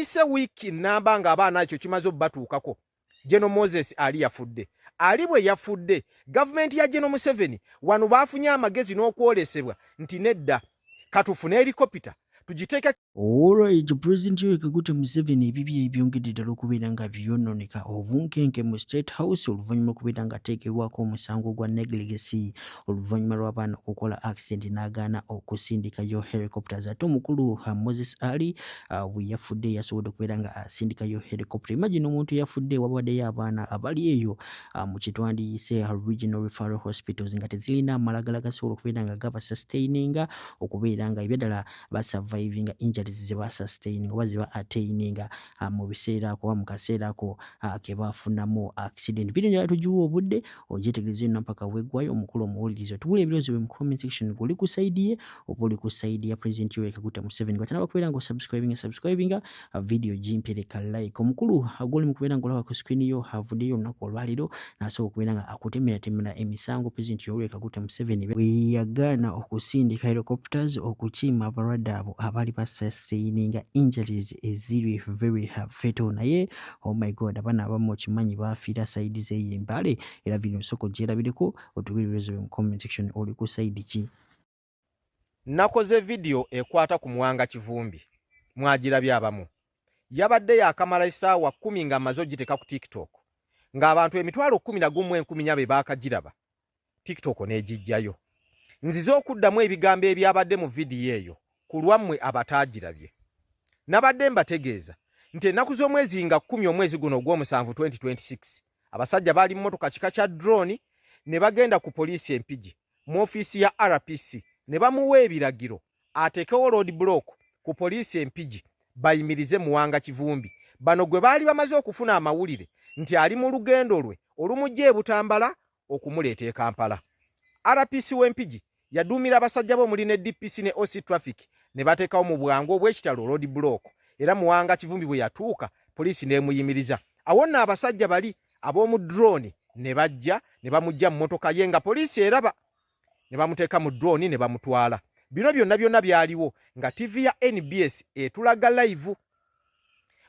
Wayise wiiki nnamba ng'abaana ekyo kimaze obbatuukako. General Moses Ali yafudde. Ali bwe yafudde, gavumenti ya General Museveni wano baafunye amagezi n'okwolesebwa nti nedda, katufune helikopita tugiteeke. Alright, President Yoweri Kaguta Museveni ebibye ebyongedde ddala okubeera nga byonooneka obunkenke mu State House oluvannyuma okubeera nga ateekebwako omusango gwa negligence oluvannyuma lw'abaana okukola accident n'agaana okusindikayo helicopters. Ate omukulu Moses Ali bwe yafudde yasobodde okubeera nga asindikayo helicopter. Imagine omuntu yafudde wabaddeyo abaana abali eyo mu kitwandiyise regional referral hospitals nga tezirina amalagala gasobola okubeera nga gabasustaininga okubeera nga ebyaddala basurvivinga injuries ze basustaininga oba ze ba attaininga mu biseera ako oba mu kaseera ako ke bafunamu accident. Video njala tugiwa obudde ogyetegereze yonna mpaka weggwayo. Omukulu omuwulirizi otubuulire ebirowoozo bye mu comment section, gwe oli ku side ye oba oli ku side ya President Yoweri Kaguta Museveni. Gwatanaba kubeera nga osubscribinga, subscribinga, video gimpereka like. Omukulu gwoli mu kubeera ng'olaba ku screen yo avuddeyo olunaku olwaleero n'asobola okubeera nga akutemeratemera emisango President Yoweri Kaguta Museveni bwe yagaana okusindika helicopters okukiima abalwadde abo abaali basustaininga injuries eziri very fatal. Naye oh my God, abaana abamu okimanyi baafiira side z'eyo Embale. Era video nsooka ogyerabireko otubuulire ebirowoozo byo mu comment section, oli ku side ki? Nakoze vidiyo ekwata ku Muwanga Kivumbi, mwagirabye abamu. Yabadde yakamala essaawa 10 ng'amaze ogiteeka ku TikTok, ng'abantu 11,400 be baakagiraba, TikTok n'egijjayo. Nzize okuddamu ebigambo ebyabadde mu vidiyo eyo ku lwammwe abataagirabye. Nabadde mbategeeza nti ennaku z'omwezi nga 10 omwezi guno ogw'omusanvu 2026, abasajja baali mu mmotoka kika kya drone ne bagenda ku poliisi Empigi mu ofiisi ya RPC ne bamuwa ebiragiro ateekewo road block ku poliisi Empigi bayimirize Muwanga Kivumbi. Bano gwe baali bamaze okufuna amawulire nti ali mu lugendo lwe olumujja e Butambala okumuleeta e Kampala. RPC w'Empigi yaduumira abasajja be omuli ne DPC ne OC Traffic ne bateekawo mu bwangu obw'ekitalo road block, era Muwanga Kivumbi bwe yatuuka poliisi n'emuyimiriza. Awo nno abasajja bali ab'omu drone ne bajja ne bamuggya mu mmotoka ye nga poliisi eraba ne bamuteeka mu drone ne bamutwala. Bino byonna byonna byaliwo nga TV ya NBS etulaga live.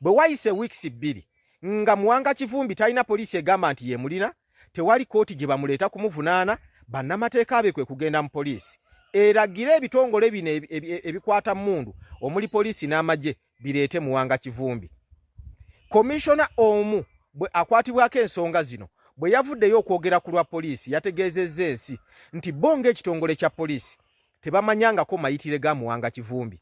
Bwe wayise weeks 2 nga Muwanga Kivumbi talina poliisi egamba nti yemulina, tewali kooti gye bamuleeta kumuvunaana, bannamateeka be kwe kugenda mu poliisi eragire ebitongole bino ebikwata mmundu omuli poliisi n'amagye bireete Muwanga Kivumbi. Komishona omu bwe akwatibwako ensonga zino bwe yavuddeyo okwogera ku lwa poliisi yategeezezza ensi nti bo ng'ekitongole kya poliisi tebamanyangako mayitire ga Muwanga Kivumbi.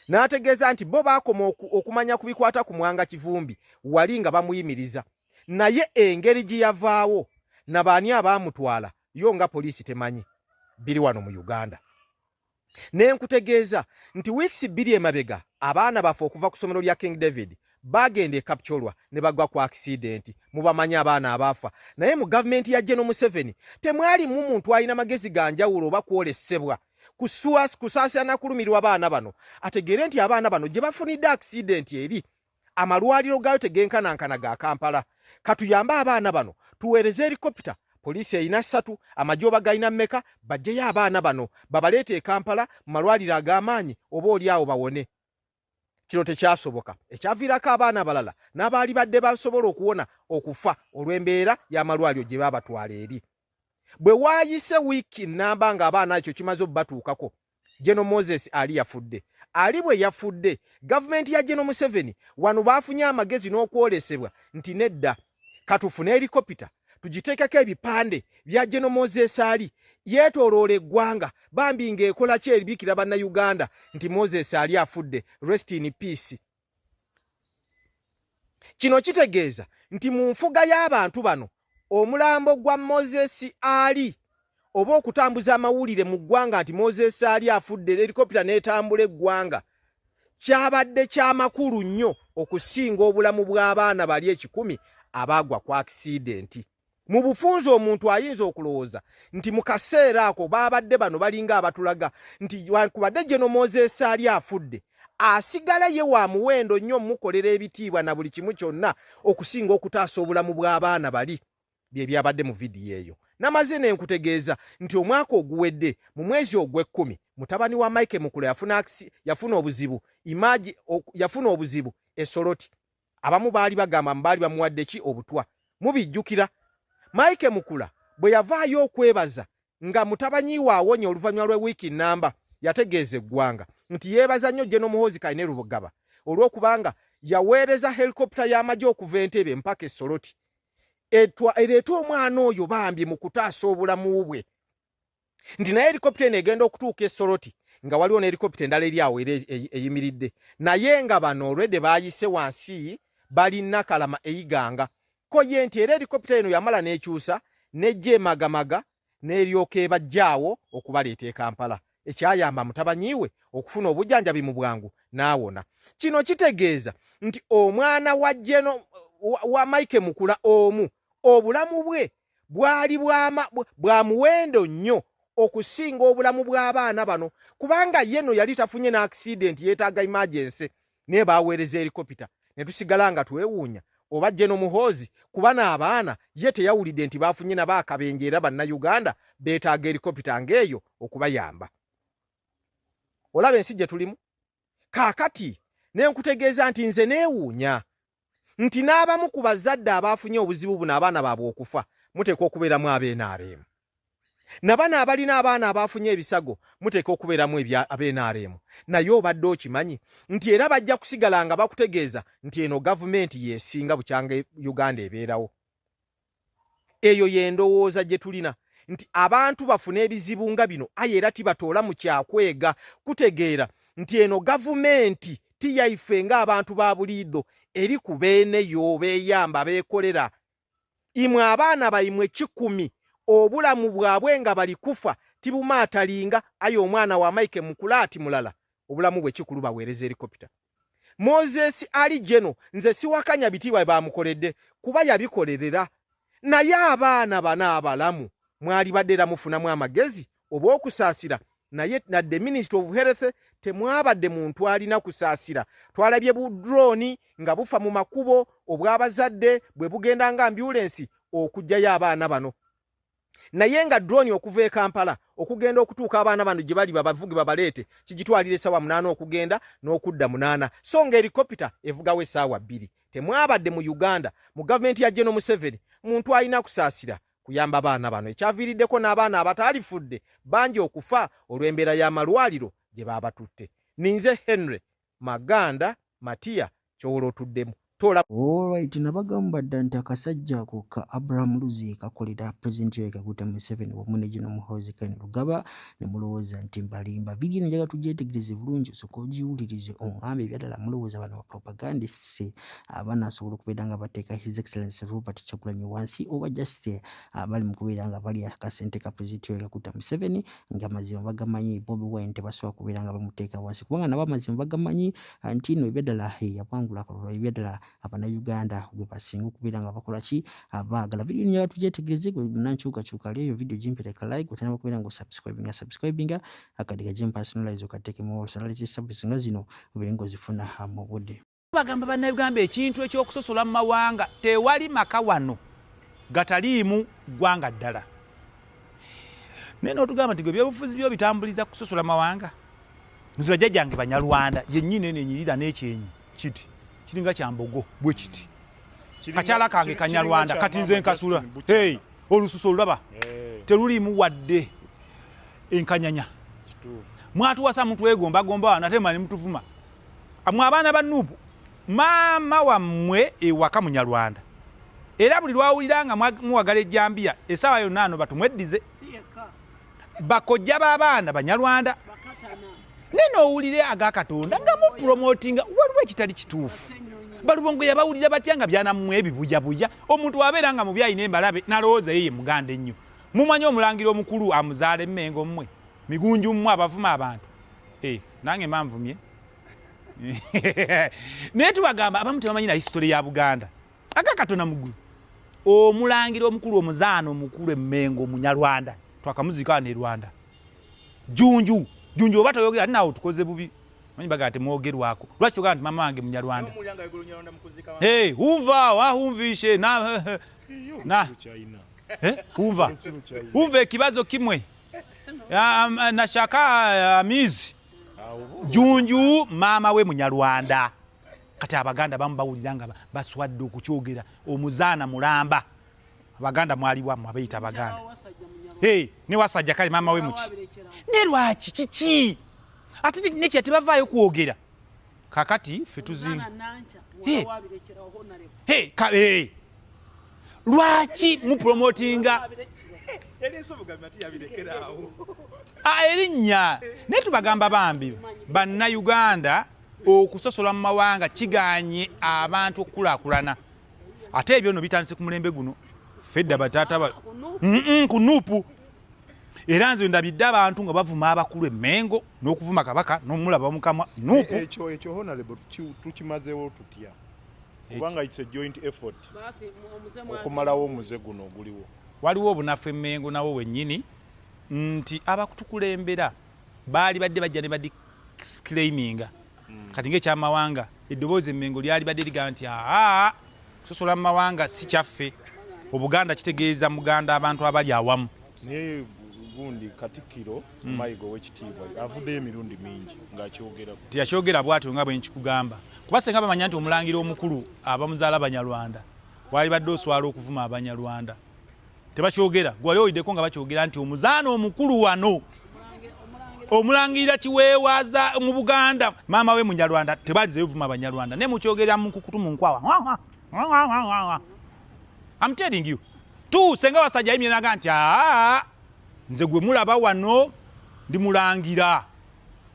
N'ategeeza nti bo baakoma okumanya ku bikwata ku Muwanga Kivumbi wali nga bamuyimiriza, naye engeri gye yavaawo na baani abaamutwala yo nga poliisi temanyi. Biri wano mu Uganda. Ne nkutegeeza nti weeks 2 emabega abaana baffe okuva ku ssomero lya King David bagenda e Kapchorwa ne bagwa ku accident. Mubamanyi abaana abaafa. Naye mu gavumenti ya General Museveni temwalimu muntu alina magezi ga njawulo oba kwolesebwa kusaasira na kulumirwa abaana bano, ategeere nti abaana bano gye bafunidde accident eri amalwaliro gaayo tegenkanankana ga Kampala. Katuyambe abaana bano, tuweereze helikopita. Poliisi erina 3, amagye oba galina mmeka, baggyeyo abaana bano babaleete e Kampala mu malwaliro ag'amaanyi oba oli awo bawone. Kino tekyasoboka, ekyaviirako abaana abalala n'abaali badde basobola okuwona okufa olw'embeera y'amalwaliro gye baabatwala eri. Bwe waayise wiiki nnamba ng'abaana ekyo kimaze obbatuukako, General Moses Ali yafudde. Ali bwe yafudde, gavumenti ya General Museveni wano baafunye amagezi n'okwolesebwa nti nedda, katufune helikopita tugiteekeko ebipande bya General Moses Ali yeetooloola eggwanga, bambi ng'ekola ki eribikira Bannayuganda nti Moses Ali afudde, rest in peace. Kino kitegeeza nti mu nfuga y'abantu bano omulambo gwa Moses Ali oba okutambuza amawulire mu ggwanga nti Moses Ali afudde, helikopita n'etambula eggwanga, kyabadde kyamakulu nnyo okusinga obulamu bw'abaana bali 100 abaagwa ku akisidenti. Mu bufunze omuntu ayinza okulowooza nti mu kaseera ako baabadde bano balinga abatulaga nti wankubadde General Moses Ali afudde, asigala ye wa muwendo nnyo omukolera ebitiibwa na buli kimu kyonna okusinga okutaasa obulamu bw'abaana bali. Bye byabadde mu vidiyo eyo. Namaze ne nkutegeeza nti omwaka oguwedde mu mwezi ogw'ekkumi mutabani wa Mike Mukula yafuna obuzibu, imagi, yafuna obuzibu e Soroti. Abamu baali bagamba mbaali bamuwadde ki obutwa. Mubijjukira Mike Mukula bwe yavaayo okwebaza nga mutabanyi we awonye oluvannyuma lwa wiiki namba, yategeeza eggwanga nti yeebaza nnyo General Muhoozi Kainerugaba olw'okubanga yaweereza helikopita y'amagye okuva Entebbe mpaka e Soroti ereete omwana oyo bambi mu kutaasa obulamu bwe, nti naye helikopita eno egenda okutuuka e Soroti nga waliwo ne helikopita endala eri awo era eyimiridde, naye nga bano olwedde baayise wansi bali Nakalama eyiganga ko ye nti era helikopita eno yamala n'ekyusa n'ejja emagamaga n'eryoka ebajjaawo okubaleeta e Kampala, ekyayamba mutabanyi we okufuna obujjanjabi mu bwangu n'awona. Kino kitegeeza nti omwana wa Jeno wa Mike Mukula omu obulamu bwe bwali bwa muwendo nnyo okusinga obulamu bw'abaana bano, kubanga ye no yali tafunye n'accident yeetaaga emergency, naye baaweereza helikopita ne tusigala nga twewuunya oba General Muhoozi kuba n'abaana ye teyawulidde nti baafunye nabo akabenje era bannayuganda beetaaga helikopita ng'eyo okubayamba. Olaba ensi gye tulimu kaakati, ne nkutegeeza nti nze neewuunya nti n'abamu ku bazadde abaafunye obuzibu buno abaana baabwe okufa muteekwa okubeeramu ab'NRM, na bano abalina abaana abaafunye ebisago muteekwa okubeeramu ab'NRM. Naye obadde okimanyi nti era bajja kusigala nga bakutegeeza nti eno gavumenti yeesinga bukyanga Uganda ebeerawo. Eyo y'endowooza gye tulina nti abantu bafuna ebizibu nga bino, aye era tibatoola mu kyakwega kutegeera nti eno gavumenti tiyaife ng'abantu ba buliido, eri ku beeneyo beeyamba beekolera. Imwe abaana baimwe 1,000 obulamu bwabwe nga bali kufa tibumaatalinga, aye omwana wa Mike Mukula ati mulala obulamu bwe kikulu baweereza helikopita. Moses ali Jeno nze siwakanya bitiibwa bamukoledde kuba yabikolerera, naye abaana bano abalamu mwalibadde era mufunamu amagezi oba okusaasira. Naye nadde Ministry of Health temwabadde muntu alina kusaasira. Twalabye bu drone nga bufa mu makubo obw'abazadde bwe bugenda nga ambulensi okuggyayo abaana bano, naye nga drone okuva e Kampala okugenda okutuuka abaana bano gye bali babavuge babaleete kigitwalira essaawa 8 okugenda n'okudda 8, so nga helikopita evugawo essaawa 2. Temwabadde mu Uganda mu gavumenti ya General Museveni muntu alina kusaasira kuyamba baana bano, ekyaviiriddeko n'abaana abataalifudde bangi okufa olw'embeera y'amalwaliro gye baabatutte. Ninze Henry Maganda Matia kyowola otuddemu tola. Alright, nabagamba dda nti akasajja ako ka Abraham Luzzi kakolera President Yoweri Kaguta Museveni wamu ne General Muhoozi Kainerugaba, ne mulowooza nti mbalimba. Vidiyo eno njagala tugyetegereze bulungi, osooke ogiwulirize oŋŋambe ebyaddala mulowooza bano ba propagandists abanaasobola okubeera nga bateeka His Excellency Robert Kyagulanyi wansi, oba just abali mu kubeera nga balya akasente ka President Yoweri Kaguta Museveni, nga amazima bagamanyi Bobi Wine tebasobola kubeera nga bamuteeka wansi, kubanga nabo amazima bagamanyi nti nno ebyaddala yawangula akalulu, ebyaddala abannayuganda gwe basinga okubeera nga bakola ki abaagala. Vidiyo njagala tugyetegereze gwe munankyukakyuka ali eyo, vidiyo gimpereka like, otandika kubeera nga osubscribinga subscribinga akadde gajje personalize okateekemu personality service nga zino obeere ng'ozifuna mu budde. Bagamba bannayuganda ekintu ekyokusosola mu mawanga, tewali maka wano gataliimu ggwanga ddala, naye n'otugamba nti gwe ebyobufuzi byo bitambuliza kusosola mawanga. Nze bajjajjange Banyarwanda yennyini, eno enyirira n'ekyenyi kiti kiringa kyambogo bwe kiti, kakyala kange Kanyarwanda. Kati nze nkasula hey, olususu olulaba teruliimu wadde enkanyanya. Mwatuwasa mutwegombagomba wano ate mani mutuvuma mwe abaana ba NUP. Maama wammwe ewaka Munyarwanda, era buli lwawulira nga muwagala ejjambiya essaawa yonna ano batumweddize. Bakojja b'abaana Banyarwanda, naye n'owulire aga Katonda nga mupromotinga waliwo ekitali kituufu. Balubongo yabawulira batya nga byanammwe ebibuyabuya? Omuntu abeera nga mubi alina embalabe n'alowooza ye ye Muganda ennyo. Mumanyi omulangira omukulu amuzaala emmengo mmwe migunju mmwe abavuma abantu. Nange manvumye, naye tubagamba abamu tebamanyi na history ya Buganda. Aga Katonda muggulu, omulangira omukulu omuzaana omukulu emmengo Omunyarwanda, twakamuziika wano e Rwanda, Junju. Junju oba toyogera ate naawe tukoze bubi. Manyi bagaa temwogerwako, lwaki togamba nti mama wange Munyarwanda? Hey, umva wahumvishe na na umva umva ekibazo kimwe nashaka amizi. Junju maama we Munyarwanda. Kati Abaganda bamu bawulira nga baswadde okukyogera. Omuzaana mulamba. Abaganda mwaliwa mmwe abeeyita Abaganda. Hey, ne Wasajja kale maama we muki. Ne lwaki kiki? Ate nekya tebavaayo kwogera. Kakati ffe tuzinga. Hey. Hey, hey. Lwaki mupromotinga erinnya? Naye tubagamba bambi bannayuganda okusosola mu mawanga kiganye abantu okukulaakulana. Ate ebyo nno bitandise ku mulembe guno. Fedda bataata ku Nuupu. Era nze ndabidde abantu nga bavuma abakulu emmengo n'okuvuma Kabaka n'omulaba mukamwa Nuupu. Ekyo honorable tukimazeewo tutya? Kubanga it's a joint effort okumalawo omuze guno oguliwo. Waliwo obunafu emmengo nawo wennyini nti abakutukulembera baali badde bajja ne badisclaiminga. Kati ng'ekyamawanga eddoboozi emmengo lyali badde ligamba nti aa kusosola mu mawanga si kyaffe. Obuganda kitegeeza muganda abantu abali awamu. Naye gundi Katikkiro Mayiga ow'ekitiibwa avuddeyo emirundi mingi ng'akyogerako. Teyakyogera bw'atyo nga bwe nkikugamba. Kuba singa bamanya nti omulangira omukulu abamuzaala Banyarwanda, wali badde oswala okuvuma Abanyarwanda. Tebakyogera. Gwe wali oyiddeko nga bakyogera nti omuzaana omukulu wano omulangira Kiweewaza mu Buganda maama we Munyarwanda, tebalizeyo vuma Abanyarwanda. Naye mukyogerera mu nkukutu mu nkwawa. I'm telling you. Tu senga Wasajja yimye naga nti aa nze gwe mulaba wano ndi mulangira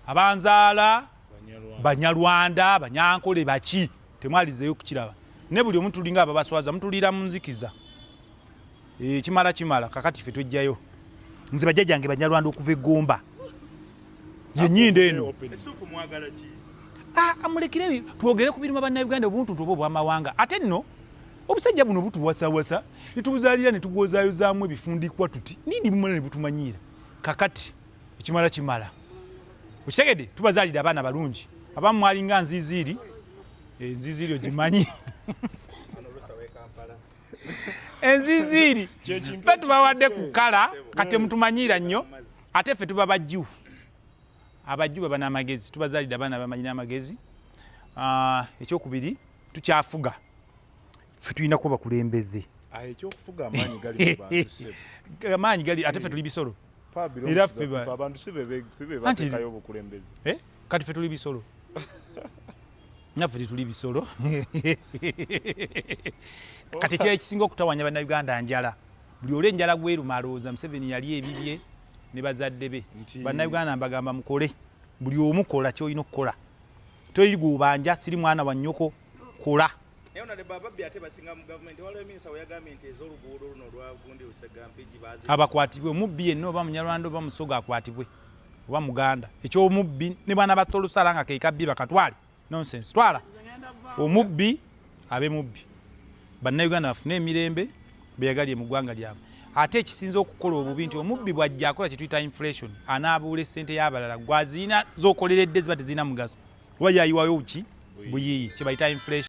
abanzaala Banyarwanda, Banyankole baki temwalizeyo kukiraba. Ne buli omuntu tulinga ababaswaza mutulira mu nzikiza. Kimala kimala kakati ffe twejjayo. Nze bajjajjange Banyarwanda okuva e Gomba. Yennyinda eno. Amulekire twogere ku biruma bannayuganda obuntu oba obw'amawanga. Ate nno obusajja buno butuwasawasa ne tubuzaalira ne tubwozaayozaamu ebifundikwa tuti nindi bumala ne butumanyiira. Kakati ekimala kimala. Okitegedde tubazaalira abaana balungi. Abamu mwalinga nziziiri. Enziziiri ogimanyi. Enziziiri ffe tubawadde ku kala kati mutumanyiira nnyo ate ffe tuba bajju. Abajju baba n'amagezi, tubazaalidde abaana bamanyi n'amagezi. Ekyokubiri tukyafuga. Ffe tulina kuba bakulembeze. Ekyokufuga amaanyi gali mu bantu ssebo. Amaanyi gali ate ffe tuli bisolo. Era ffe abantu si be bateekayo obukulembeze. Kati ffe tuli bisolo. Naffe tuli bisolo. Kati ekirala ekisinga okutawaanya bannayuganda njala. Buli oli enjala gweruma alowooza Museveni yali ebibye ne bazadde be. Bannayuganda mbagamba mukole. Buli omu kola ky'olina okukola. Toyiguubanja siri mwana wa nnyoko kola. Abakwatibwe omubbi yenna oba Munyarwanda oba Musoga akwatibwe oba Muganda. Eky'omubbi ne bwana batolusala nga ke kabbi bakatwale. Nonsense. Twala. Omubbi abe mubbi. Bannayuganda bafune emirembe beyagalye mu ggwanga lyabwe. Ate ekisinza okukola obubi nti omubbi bw'ajja akola kye tuyita inflation, anaabuula essente y'abalala gw'azirina z'okoleredde ziba tezirina mugaso. Oba yayiwayo ki? Buyiiyi kye bayita inflation.